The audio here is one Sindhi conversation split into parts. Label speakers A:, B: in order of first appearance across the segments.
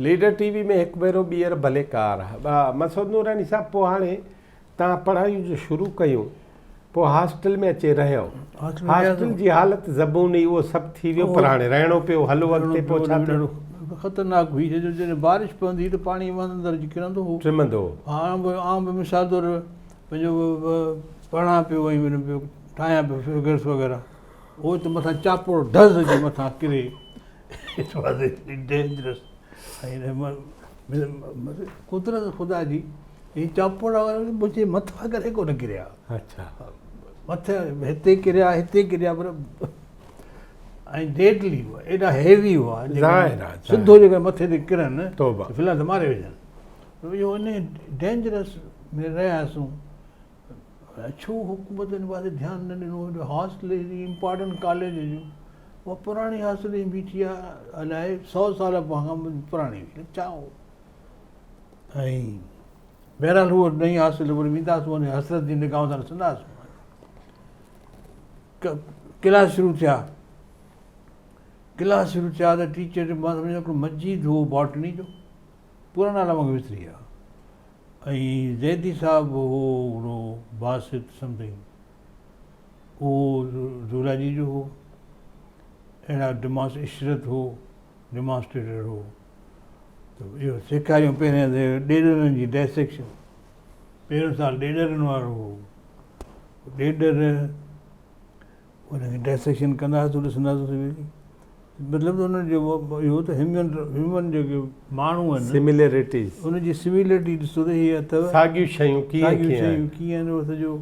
A: ليڊر ٽي وي ۾ هڪ ڀيرو ٻيهر ڀليڪار. مسعود نوراني صاحب پوء هاڻي توهان پڙهايون جو شروع ڪيون پوء هاسٽل ۾ اچي رهيو. هاسٽل جي حالت زبون اهو سڀ ٿي ويو پر هاڻي رهڻو پيو هلو اڳتي پوء ڇا ٿيو؟
B: خطرناڪ هئي جو جڏهن بارش پوندي هئي ته پاڻي اندر اچي ڪرندو هو.
A: ٽمندو هو.
B: عام به مثال طور پنهنجو پڙهان پيو ۽ پيو ٺاهيان پيو فگرس وغيره اهو ته مٿان چاپڙو ڍز جي مٿان ڪري It was dangerous. قدرت خدا جي هي چاپوڙا منهنجي مٿان ڪڏهن ڪونه ڪريا.
A: اڇا.
B: مٿي هتي ڪريا هتي ڪريا پر ۽ ڊيڊلي هئا ايڏا هيوي هئا
A: ظاهر آ
B: سڌو جيڪڏهن مٿي تي ڪرن
A: توبه
B: في الحال ته ماري وجهن. اهو ان ڊينجرس ۾ رهياسون. ڇو حڪومت ان پاسي ڌيان نه ڏنو هاسٽل امپارٽنٽ ڪاليج جو اها پراڻي هاسٽل ائين بيٺي آهي الائي سو سال کان پراڻي هئي ڇا هو ۽ بهرحال هو نئين هاسٽل وري وينداسون ان حسرت جي نگاهن سان ڏسنداسون ڪلاس شروع ٿيا ڪلاس شروع ٿيا ته ٽيچر مان سمجهان هڪڙو مجيد هو باٽني جو پورا نالا مونکي وسري ويا ۽ زيدي صاحب هو هڪڙو باسط سمٿنگ اهو زولاجي جو هو اهڙا ڊماس عشرت هو ڊمانسٽريٽر هو ته اهو سيکاريون پهرين ڏيڏرن جي ڊائسيڪشن پهريون سال ڏيڏرن وارو هو ڏيڏر ان کي ڊائسيڪشن ڪندا هئاسون ڏسندا هئاسون مطلب ته انهن جو اهو ته هيومن هيومن جيڪي ماڻهو آهن
A: سميلرٽيز
B: ان جي سميلرٽي ڏسو ته هي اٿو
A: ساڳيون شيون ڪيئن
B: ساڳيون شيون ڪيئن آهن اهو سڄو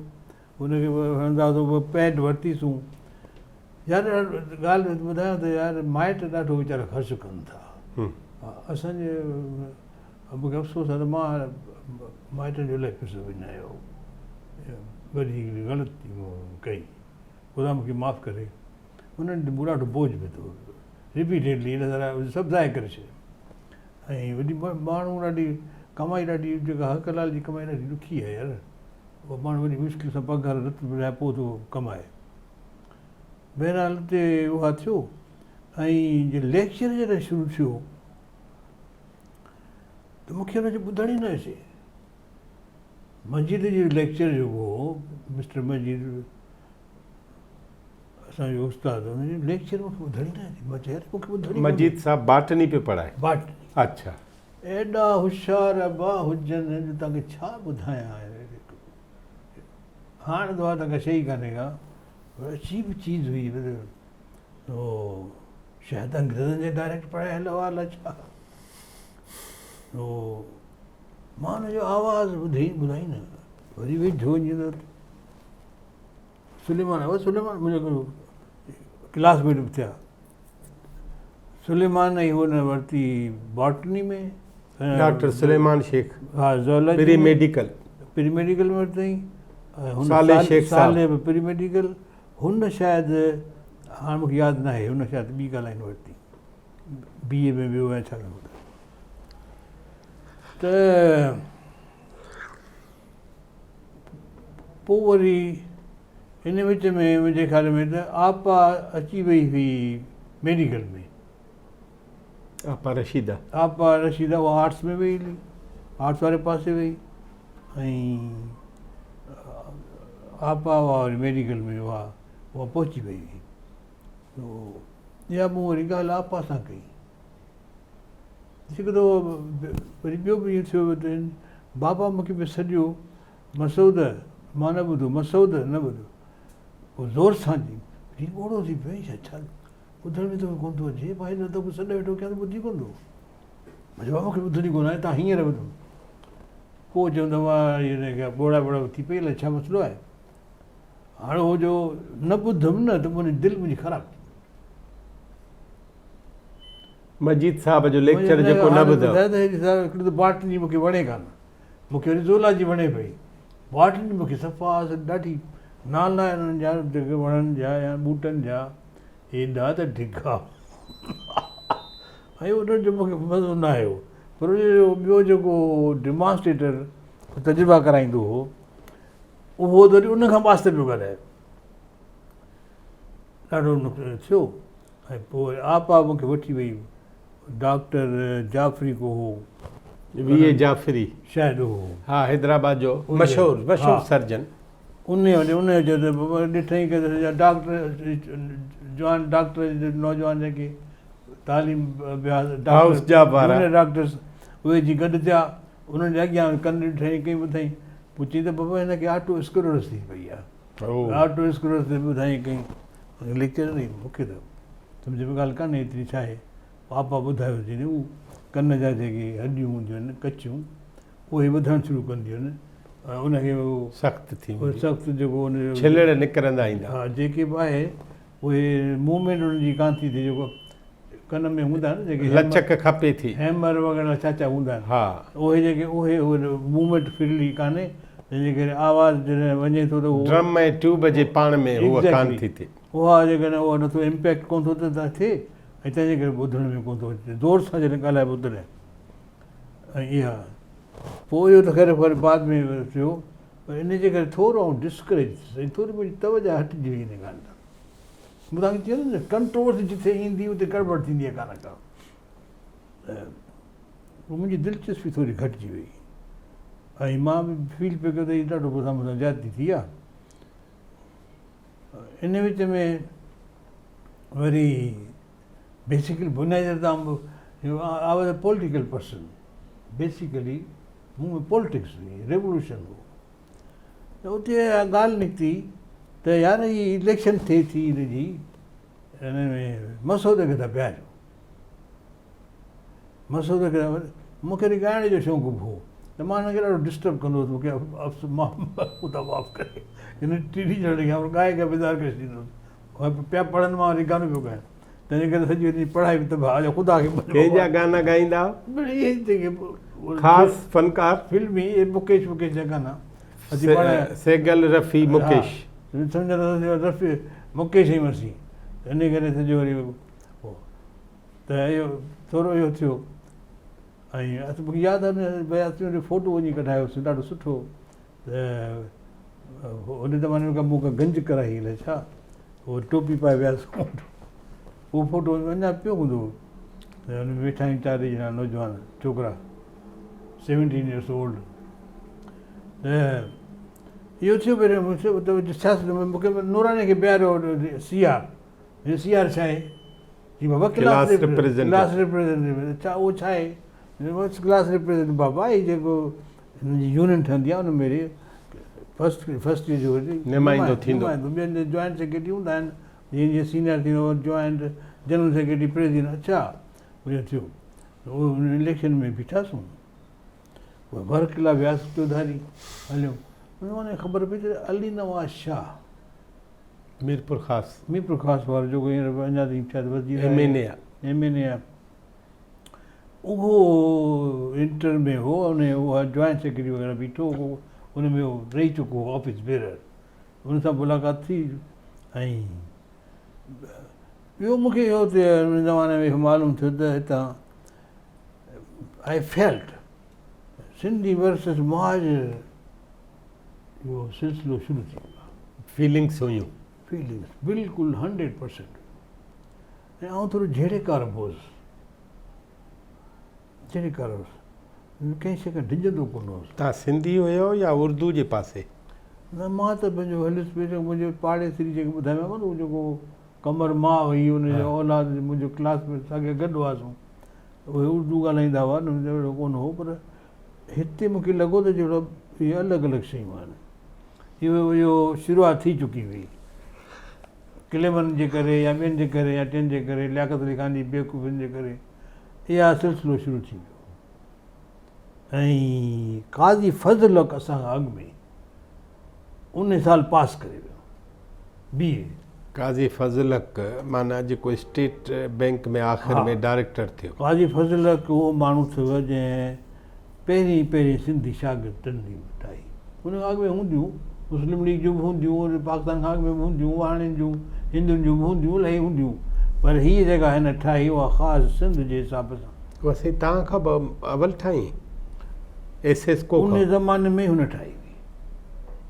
B: ان کي هڻندا هئاسون پيڊ ورتيسون يار ڳالهه ٻڌايان ته يار مائٽ ڏاڍو ويچارا خرچ ڪن ٿا اسانجي مونکي افسوس آهي ته مان مائٽن جو الاهي پئسو وڃايو وڏي هڪڙي غلطي مون ڪئي خدا مونکي معاف ڪري انهن تي مون ڏاڍو بوجهه وڌو رپيٽيڊلي ان طرح سڀ ضايع ڪري ڇڏيم ۽ وڏي ماڻهو ڏاڍي ڪمائي ڏاڍي جيڪا حق حلال جي ڪمائي ڏاڍي ڏکي آهي يار اها ماڻهو وڏي مشڪل سان پگهر رت وڙهائي پوء ٿو ڪمائي بهرحال اتي اها ٿيو ۽ جي ليڪچر جڏهن شروع ٿيو ته مونکي ان جو ٻڌڻ ئي نه اچي مجيد جو ليڪچر جيڪو هو مسٽر مجيد اسان جو استاد ان جو ليڪچر مونکي ٻڌڻ ئي نه اچي مان چيو يار مونکي ٻڌڻ ئي
A: مجيد صاحب باٽني پيو پڙهائي
B: باٽني
A: اڇا
B: ايڏا هوشيار ابا هجن جو توهان کي ڇا ٻڌايان هاڻ ته اها ته ڪا شيء ئي ڪانهي ڪا پر عجيب چيز هئي شايد انگريزن جي ڊائريڪٽ پڙهايل هئا الائي ڇا مان ان جو آواز ٻڌي ٻڌائي نه وري ويجهو وڃي ته سليمان آيو سليمان منهنجو ڪلاس ميٽ به ٿيا سليمان ۽ هن ورتي باٽني ۾
A: ڊاڪٽر سليمان شيخ
B: ها zoology
A: pre medical
B: pre medical ۾ ورتائين
A: صالح شيخ
B: صاحب صالح به پري ميڊيڪل هن شايد هاڻ مونکي ياد ناهي هن شايد ٻي ڪا لائن ورتي بي اي ۾ ويو يا ڇا ۾ ته پوء وري ان وچ ۾ منهنجي خيال ۾ ته آپا اچي وئي هئي ميڊيڪل ۾.
A: آپا رشيده.
B: آپا رشيده اها آرٽس ۾ وئي هلي، آرٽس واري پاسي وئي ۽ آپا اها وري ميڊيڪل ۾ اها اها پهچي وئي هئي. اها مون وري ڳالهه آپا سان ڪئي. هڪ دفعو وري ٻيو به ائين ٿيو ته بابا مون کي پئي سڏيو، مسعود! مان نه ٻڌو، مسعود! نه ٻڌو. پوء زور سان چيائين، هي ٻوڙو ٿي پيو آهين ڇا؟ ڇا ٻڌڻ ۾ توکي ڪونه ٿو اچي؟ مان هن توکي سڏ ويٺو ڪيان ته ٻڌين ڪونه ٿو. مان چيو، بابا مون کي ٻڌڻ ئي ڪونه آهي، تان هينئر ٻڌو. پوء چيم ته مان هن کي ٻوڙا ٻوڙا ٿي پئي، الائي ڇا مسئلو آهي. هاڻي هو جو نه ٻڌم نه ته منهنجي دل منهنجي خراب ٿي.
A: مجيد صاحب جو ليڪچر جيڪو نه ٻڌو.
B: هڪڙي ته باٽني مون کي وڻي ڪانه، مون کي وري زولاجي وڻي پئي. باٽني مون کي صفا ڏاڍي نالا انهن جا جيڪي وڻن جا يا ٻوٽن جا ايڏا ته ڊگها ۽ انهن جو مون کي مزو نه آيو. پر ٻيو جيڪو ڊمانسٽريٽر تجربا ڪرائيندو هو اهو ته وري ان کان به آهستي پيو ڳالهائي. ڏاڍو ٿيو ۽ پوء آپا مون کي وٺي وئي. ڊاڪٽر جعفري ڪو هو.
A: وي اي جعفري.
B: شايد اهو هو.
A: ها حيدرآباد جو مشهور مشهور سرجن.
B: انهي وٽ انهي چيو ته بابا ڏٺئي ڪي ڊاڪٽر جوان ڊاڪٽر نوجوان جيڪي تعليم اڀياس
A: هائوس جاب وارا
B: جونيئر ڊاڪٽرس اهي جي گڏ ٿيا انهن جي اڳيان ڪن ڏٺئي ڪئي ٻڌائين پوء چيائين ته بابا هن کي آٽو اسڪلروس ٿي پئي آهي آٽو اسڪلروس تي ٻڌائين ڪئي ليڪچر ڏنائين مون کي ته سمجهه ۾ ڳالهه ڪانهي ايتري ڇا آهي پاپا ٻڌايو چيائين هو ڪن جا جيڪي هڏيون هونديون آهن ڪچيون اهي وڌڻ شروع ڪنديون آهن ۽ ان کي اهو
A: سخت ٿي ويندي
B: سخت جيڪو ان جو
A: ڇلڙ نڪرندا ايندا.
B: ها جيڪي به آهي اهي موومينٽ انهن جي ڪانه ٿي ٿئي جيڪو ڪن ۾ هوندا آهن نه جيڪي
A: لچڪ کپي ٿي.
B: هيمر وغيره ڇا ڇا هوندا آهن
A: ها.
B: اهي جيڪي اهي موومينٽ فريلي ڪانهي تنهن جي ڪري آواز جڏهن وڃي ٿو ته اهو
A: ڊرم ۽ ٽيوب جي پاڻ ۾ هوء ڪانه ٿي ٿئي.
B: اها جيڪڏهن اها نٿو امپيڪٽ ڪونه ٿو ته ٿئي ۽ تنهن جي ڪري ٻڌڻ ۾ ڪونه ٿو اچي زور سان جڏهن ڳالهائبو تڏهن ۽ اها پوء اهو ته خير خير بعد ۾ ٿيو پر ان جي ڪري ٿورو آئون ڊسڪريج ٿيس ۽ ٿوري منهنجي توجه هٽجي وئي ان ڳالهه تان. مون توهان کي چيو نه ڪنٽروورسي جتي ايندي اتي گڙٻڙ ٿيندي آهي ڪا نه ڪا. ته پوء منهنجي دلچسپي ٿوري گهٽجي وئي ۽ مان به فيل پيو ڪيو ته هي ڏاڍو مون سان مون سان زيادتي ٿي آهي. ان وچ ۾ وري بيسيڪلي بنيادي طور تي I was a political person basically مون ۾ پولٽڪس هئي ريولوشن هو ته اتي اها ڳالهه نڪتي ته يار هي اليڪشن ٿئي ٿي هن جي ان ۾ مسعود کي ٿا بيهاريو مسعود کي مون کي وري ڳائڻ جو شوق به هو ته مان هن کي ڏاڍو ڊسٽرب ڪندو هوس مون کي افسوس مان خدا معاف ڪري هن ٽي ڄڻن کي ڳائي ڳائي بيزار ڪري ڇڏيندو هوس پيا پڙهن مان وري گانو پيو ڳايان تنهنجي ڪري سڄي وڃي پڙهائي به تباهه اڄ خدا کي
A: ڪنهن جا گانا ڳائيندا
B: اهي جيڪي
A: خاص فنڪار
B: فلمي اهي مڪيش مڪيش جا گانا
A: اسين پاڻ سيگل رفيع مڪيش
B: سمجهندا رفيع مڪيش ۽ مسي ان ڪري سڄو وري ته اهو ٿورو اهو ٿيو ۽ مونکي ياد آهي وياسين فوٽو وڃي ڪڍايوسين ڏاڍو سٺو ته ان زماني ۾ مون ڪا گنج ڪرائي الائي ڇا اهو ٽوپي پائي وياسون اهو فوٽو اڃا پيو هوندو ته ان ۾ ويٺا آهيون چارئي ڄڻا نوجوان ڇوڪرا سيونٽين ايئرس اولڊ ته اهو ٿيو پهريون سياست ۾ مون کي نوراني کي بيهاريو سي آر سي آر ڇا آهي جي بابا ڪلاس ڪلاس ريپريزنٽيٽو ڇا اهو ڇا آهي ڪلاس ريپريزنٽيٽو بابا هي جيڪو هن جي يونين ٺهندي آهي ان ۾ وري فرسٽ فرسٽ جو
A: نمائندو ٿيندو
B: نمائندو ٻين جا جوائنٽ سيڪريٽري هوندا آهن جيئن جيئن سينئر ٿيندو جوائنٽ جنرل سيڪريٽري پريزيڊنٽ اڇا اهو ٿيو اهو اليڪشن ۾ بيٺاسون پوء ورڪ لاء وياسون چوڌاري هليو ان کي خبر پئي ته علي نواز شاهه
A: ميرپور خاص
B: ميرپور خاص وارو جيڪو هينئر اڃا تائين شايد وزير
A: ايم اين اي آهي
B: ايم اين اي آهي اهو انٽر ۾ هو ان اها جوائنٽ سيڪريٽري وغيره بيٺو هو ان ۾ هو رهي چڪو هو آفيس بيرر ان سان ملاقات ٿي ۽ ٻيو مونکي اهو ته ان زماني ۾ معلوم ٿيو ته هتان آئي فيلٽ سنڌي ورسز مهاجر اهو سلسلو شروع ٿي ويو
A: فيلنگس هيون
B: فيلنگس بلڪل هنڊريڊ پرسنٽ ۽ آئون ٿورو جهيڙيڪار به هوس. جهيڙيڪار هوس. ڪنهن شيء کان ڊڄندو ڪونه هوس.
A: توهان سنڌي هيو يا اردو جي پاسي؟
B: نه مان ته پنهنجو هليس بيشڪ منهنجي پاڙيسري جيڪي ٻڌايومانو نه اهو جيڪو قمر ماء هئي ان جو اولاد منهنجو ڪلاس ميٽ ساڳيا گڏ هئاسون اهي اردو ڳالهائيندا هئا نه اهڙو ڪونه هو پر هتي مون کي لڳو ته جهڙو اهي الڳ الڳ شيون آهن اهو اهو شروعات ٿي چڪي هئي. ڪليمن جي ڪري يا ٻين جي ڪري يا ٽين جي ڪري لياقت علي خان جي بيوقوفين جي ڪري اها سلسلو شروع ٿي ويو ۽ قاضي فضل حق اسان کان اڳ ۾ ان سال پاس ڪري ويو بي اي.
A: قاضي فضل حق معنيٰ جيڪو اسٽيٽ بئنڪ ۾ آخر ۾ ڊائريڪٽر ٿيو.
B: قاضي فضل حق اهو ماڻهو ٿيو جنهن پهرين پهرين سنڌي شاگرد تنظيم ٺاهي. ان کان اڳ ۾ هونديون، مسلم ليگ جون به هونديون، پاڪستان کان اڳ ۾ به هونديون، واهڻين جون، هندن جون به هونديون، الاهي هونديون، پر هيء جيڪا هن ٺاهي اها خاص سنڌ جي حساب سان.
A: اها سائين توهان کان به اول ٺاهي؟ ايس ايس ڪو کان؟
B: ان زماني ۾ هن ٺاهي هئي.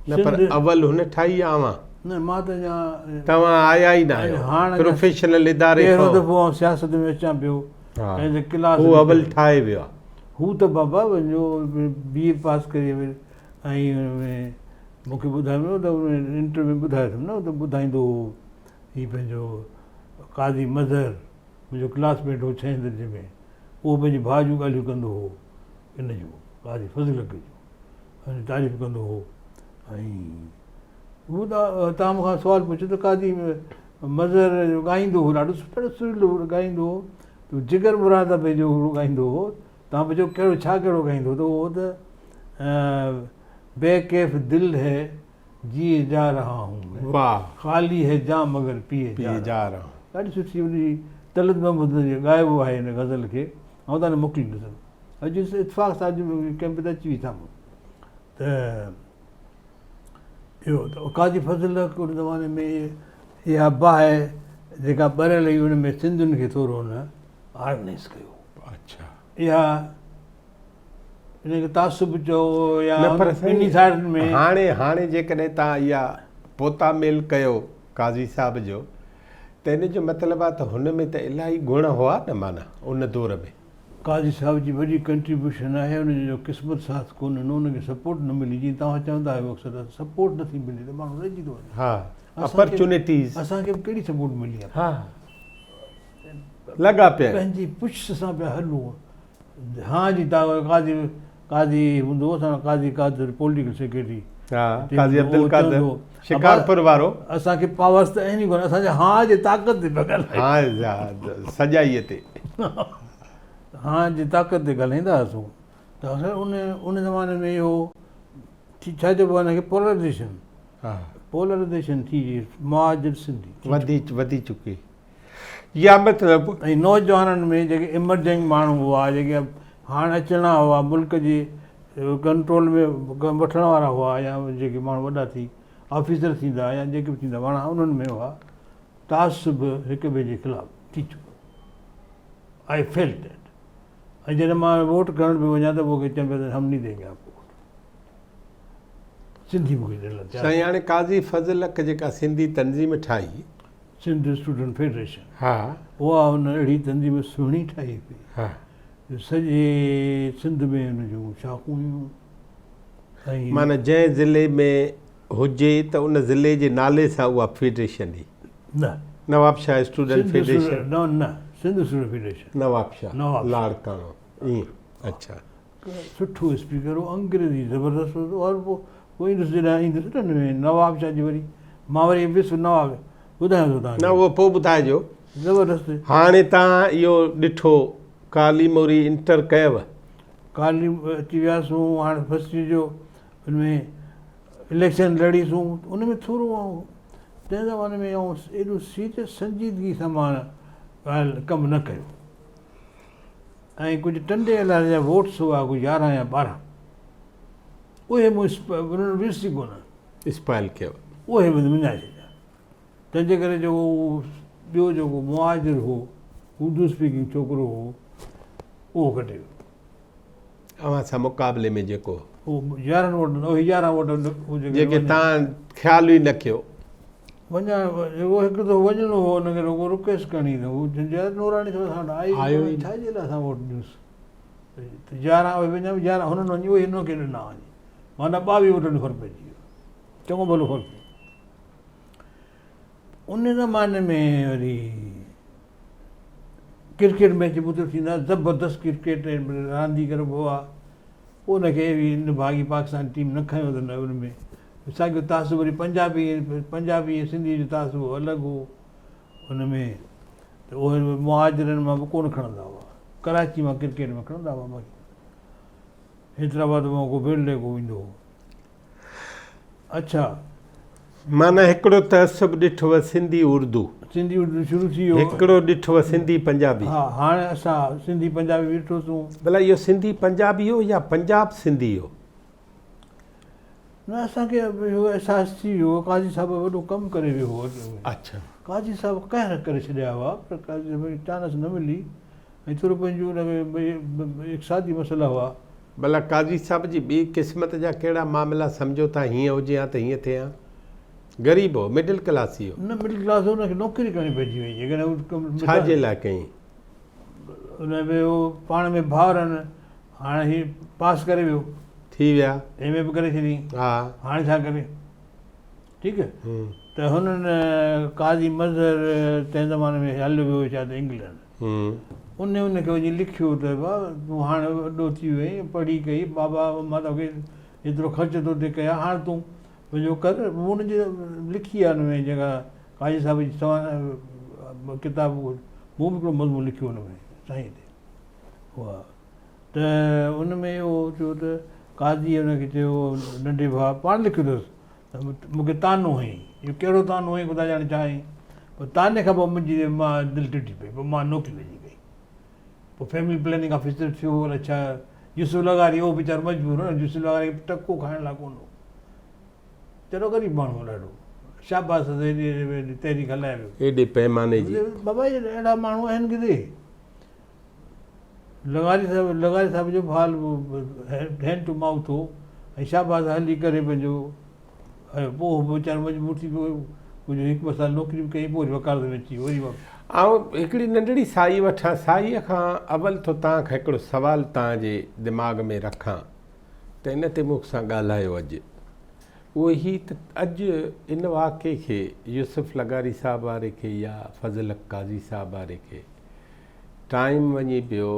A: نه پر اول هن ٺاهي يا اوهان؟
B: نه مان ته اڃا.
A: توهان آيا ئي نه آهيو. پروفيشنل اداري کان.
B: پهريون دفعو آئون سياست ۾ اچان پيو. ڪنهن جي ڪلاس
A: هو اول ٺاهي ويو آ.
B: هو ته بابا پنهنجو بي اي پاس ڪري ۽ ان ۾ مون کي ٻڌايو ته انٽر ۾ ٻڌايو اٿم نه ته ٻڌائيندو هو هي پنهنجو قاضي مظهر منهنجو ڪلاس ميٽ هو ڇهين درجي ۾ اهو پنهنجي ڀاء جون ڳالهيون ڪندو هو ان جون قاضي فضل حق جون ان جي تعريف ڪندو هو ۽ هو ته توهان مون کان سوال پڇيو ته قاضي مظهر جو ڳائيندو هو ڏاڍو سٺو سريلو ڳائيندو هو ته جگر مراد ابي جو هڪڙو ڳائيندو هو توهان پڇيو ڪهڙو ڇا ڪهڙو ڳائيندو هو ته اهو ته بي ڪيف دل هي جيئي جا رها هون مين
A: واهه
B: خالي هي جان مگر پيئي
A: جا رها هون.
B: ڏاڍي سٺي ان جي طلعت محمود جو ڳايو آهي ان غزل کي آئون توهان کي موڪليندس اڄ اتفاق سان اڄ ڪئمپ تي اچي وئي سامهون ته اهو ته قاضي فضل حق ان زماني ۾ اها باهه جيڪا ٻريل هئي ان ۾ سنڌين کي ٿورو هن آرگنائيز ڪيو.
A: اڇا.
B: اها ان کي تعصب چئو يا
A: نه پر
B: ٻنهي سائيڊن ۾.
A: هاڻي هاڻي جيڪڏهن توهان اها پوتا ميل ڪيو قاضي صاحب جو ته ان جو مطلب آهي ته هن ۾ ته الاهي گڻ هئا نه معنيٰ ان دور ۾.
B: قاضي صاحب جي وڏي ڪنٽريبيوشن آهي ان جو قسمت ساٿ ڪونه ڏنو ان کي سپورٽ نه ملي جيئن توهان چوندا آهيو اڪثر ته سپورٽ نٿي ملي ته ماڻهو رهجي ٿو وڃي
A: ها اپرچونيٽيز
B: اسان کي به ڪهڙي سپورٽ ملي آهي
A: ها لڳا پيا
B: پنهنجي پڇ سان پيا هلون ها جي قاضي قاضي هوندو هو اسان قاضي قادر پوليٽيڪل سيڪريٽري
A: ها قاضي عبدالقادر شڪارپور وارو
B: اسان کي پاورس ته آهن ئي ڪونه اسان جي ها جي طاقت تي پيا ڳالهايون
A: ها سڄائي تي
B: ها جي طاقت تي ڳالهائيندا هئاسون ته خير ان ان زماني ۾ اهو ڇا چئبو آهي ان کي پولرائيزيشن
A: ها
B: پولرائيزيشن ٿي وئي مهاجر سنڌي
A: وڌي وڌي چڪي يا مطلب.
B: ۽ نوجوانن ۾ جيڪي ايمرجنگ ماڻهو هئا جيڪي هاڻ اچڻا هئا ملڪ جي ڪنٽرول ۾ وٺڻ وارا هئا يا جيڪي ماڻهو وڏا ٿي آفيسر ٿيندا يا جيڪي به ٿيندا ماڻهو انهن ۾ هئا تعصب هڪ ٻئي جي خلاف ٿي چڪو I felt that ۽ جڏهن مان ووٽ ڪرڻ پيو وڃان ته مون کي چون پيا ته هم نهين دينگي آپ ڪو ووٽ سنڌي مون کي ڏيڻ لاء تيار
A: سائين هاڻي قاضي فضل حق جيڪا سنڌي تنظيم ٺاهي
B: سنڌ اسٽوڊنٽ فيڊريشن
A: ها.
B: اها هن اهڙي تنظيم سهڻي ٺاهي هئي
A: ها.
B: جو سڄي سنڌ ۾ ان جون شاخون هيون ۽.
A: معنيٰ جنهن ضلعي ۾ هجي ته ان ضلعي جي نالي سان اها فيڊريشن هئي.
B: نه.
A: Nawabshah student federation.
B: نه نه سنڌ اسٽوڊنٽ فيڊريشن.
A: نوابشاهه لاڙڪاڻو ائين اڇا.
B: سٺو اسپيڪر هو انگريزي زبردست هو اور پوء پوء ايندس جڏهن ايندس نه ان ۾ نواب شاهه جي وري مان وري ويس نواب ٻڌايان ٿو
A: توهان کي. نه اهو پوء ٻڌائجو.
B: زبردست.
A: هاڻي توهان اهو ڏٺو ڪالي موري انٽر ڪيو.
B: ڪالي اچي وياسون هاڻي فرسٽ ايئر جو ان ۾ اليڪشن لڙيسون ان ۾ ٿورو آئون تنهن زماني ۾ آئون ايڏو سيريس سنجيدگي سان مان ڳالهه ڪم نه ڪيو. ۽ ڪجهه ٽنڊي الهيار جا ووٽس هئا ڪو 11 يا 12 اهي مون انهن ويس ئي ڪونه.
A: اسپائل ڪيو.
B: اهي مون وڃائي ڇڏيا. تنهن جي ڪري جيڪو ٻيو جيڪو مهاجر هو اردو اسپيڪنگ ڇوڪرو هو اهو ڪٽي ويو.
A: اوهان سان مقابلي ۾ جيڪو.
B: هو 11 ووٽ اهي 11 ووٽ
A: جيڪي تان خيال ئي نه ڪيو.
B: وڃان جيڪو هڪ دفعو وڃڻو هو ان کي رڳو رڪويسٽ ڪرڻي ته هو جنهن نوراني صاحب اسان وٽ آيو ئي ڪونه ڇا جي لاء اسان ووٽ ڏيونس ته 11 اهي وڃان 11 هنن وڃي اهي هن کي ڏنا وڃي معنيٰ 22 ووٽن جو فرق پئجي ويو چڱو ڀلو فرق پيو ان زماني ۾ وري ڪرڪيٽ ميچ به اتي ٿيندا زبردست ڪرڪيٽ رانديگر به هئا ان کي نڀاڳي پاڪستان ٽيم نه کنيو ته نه ان ۾ ساڳيو تعصب وري پنجابي پنجابي ۽ سنڌي جو تعصب الڳ هو ان ۾ ته اهي مهاجرن مان به ڪونه کڻندا هئا ڪراچي مان ڪرڪيٽ ۾ کڻندا هئا باقي حيدرآباد مان ڪو بيلڊي ڪو ايندو هو اڇا
A: معنيٰ هڪڙو تعصب ڏٺو سنڌي اردو.
B: سنڌي اردو شروع ٿي ويو.
A: هڪڙو ڏٺو سنڌي پنجابي.
B: ها هاڻي اسان سنڌي پنجابي به ڏٺوسون.
A: ڀلا اهو سنڌي پنجابي هو يا پنجاب سنڌي هو؟
B: نه اسان کي اهو احساس ٿي ويو هو قاضي صاحب وڏو ڪم ڪري ويو هو.
A: اڇا.
B: قاضي صاحب قهر ڪري ڇڏيا هئا پر قاضي صاحب کي چانس نه ملي ۽ ٿورو پنهنجو ان کي اقتصادي مسئلا هئا.
A: ڀلا قاضي صاحب جي ٻي قسمت جا ڪهڙا معاملا سمجهو ٿا هيئن هجي ها ته هيئن ٿئي ها؟ غريب هو، مڊل ڪلاس ئي هو.
B: نه مڊل ڪلاس هو ان کي نوڪري ڪرڻي پئجي وئي جيڪڏهن هو
A: ڇا جي لاء ڪيائين؟
B: ان ۾ هو پاڻ ۾ ڀائر آهن هاڻي هي پاس ڪري ويو.
A: ٿي ويا.
B: ايم اي به ڪري ڇڏي.
A: ها.
B: هاڻي ڇا ڪري؟ ٺيڪ ته هنن قاضي مظهر تنهن زماني ۾ هليو ويو شايد انگلينڊ. ان ان کي وڃي لکيو ته ڀاء تون هاڻي وڏو ٿي ويو آهين پڙهي ڪئي بابا مان توکي ايترو خرچ تو تي ڪيا هاڻ تون پنهنجو ڪر. مون ان جي لکي آهي ان ۾ جيڪا قاضي صاحب جي سوانح ڪتاب مون به هڪڙو مضمون لکيو ان ۾ سائين تي اها ته ان ۾ اهو ٿيو ته قاضي ان کي چيو ننڍي ڀاء پاڻ لکيو اٿس ته مون کي طعنو هنئي اهو ڪهڙو طعنو هنئي خدا ڄاڻي ڇا هنئي پر طعني کان پوء منهنجي مان دل ٽٽي پئي پوء مان نوڪري وڃي ڪئي پوء فيملي پلاننگ آفيسر ٿيو الائي ڇا يوسف لغاري اهو ويچارو مجبور هو نه يوسف لغاري کي ٽڪو کائڻ لاء ڪونه هو چرو غريب ماڻهو هو ڏاڍو شاباس اٿس ايڏي وڏي تحريڪ هلائي ويو.
A: ايڏي پيماني جي.
B: بابا اهڙا ماڻهو آهن ڪٿي لغاري صاحب لغاري صاحب جو به حال هينڊ ٽو مائوٿ هو ۽ شاباس هلي ڪري پنهنجو آيو پوء هو ويچارو مجبور ٿي پيو ڪجهه هڪ ٻه سال نوڪري به ڪئي پوء وري وڪالت ۾ اچي ويو وري واپس.
A: آئون هڪڙي ننڍڙي سائي وٺان سائيء کان اول ٿو توهان کان هڪڙو سوال توهان جي دماغ ۾ رکان ته ان تي مون سان ڳالهايو اڄ اهو هي ته اڄ ان واقعي کي يوسف لغاري صاحب واري کي يا فضل حق قاضي صاحب واري کي ٽائيم وڃي پيو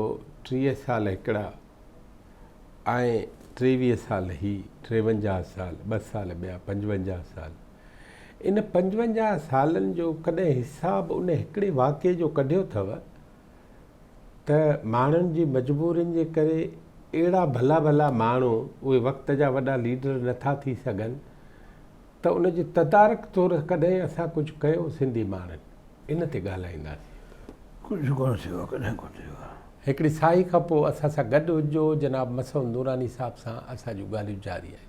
A: 30 سال هڪڙا ۽ 23 سال هي 53 سال ٻه سال ٻيا 55 سال ان 55 سالن جو ڪڏهن حساب ان هڪڙي واقعي جو ڪڍيو اٿو ته ماڻهن جي مجبورين جي ڪري اهڙا ڀلا ڀلا ماڻهو اهي وقت جا وڏا ليڊر نٿا ٿي سگهن ته ان جي تدارڪ طور ڪڏهن اسان ڪجهه ڪيو سنڌي ماڻهن ان تي ڳالهائينداسين.
B: ڪجهه ڪونه ٿيو آهي ڪڏهن ڪونه ٿيو آهي.
A: هڪڙي ساهي کان پوء اسان سان گڏ هجو جناب مسعود نوراني صاحب سان اسان جون ڳالهيون جاري آهن.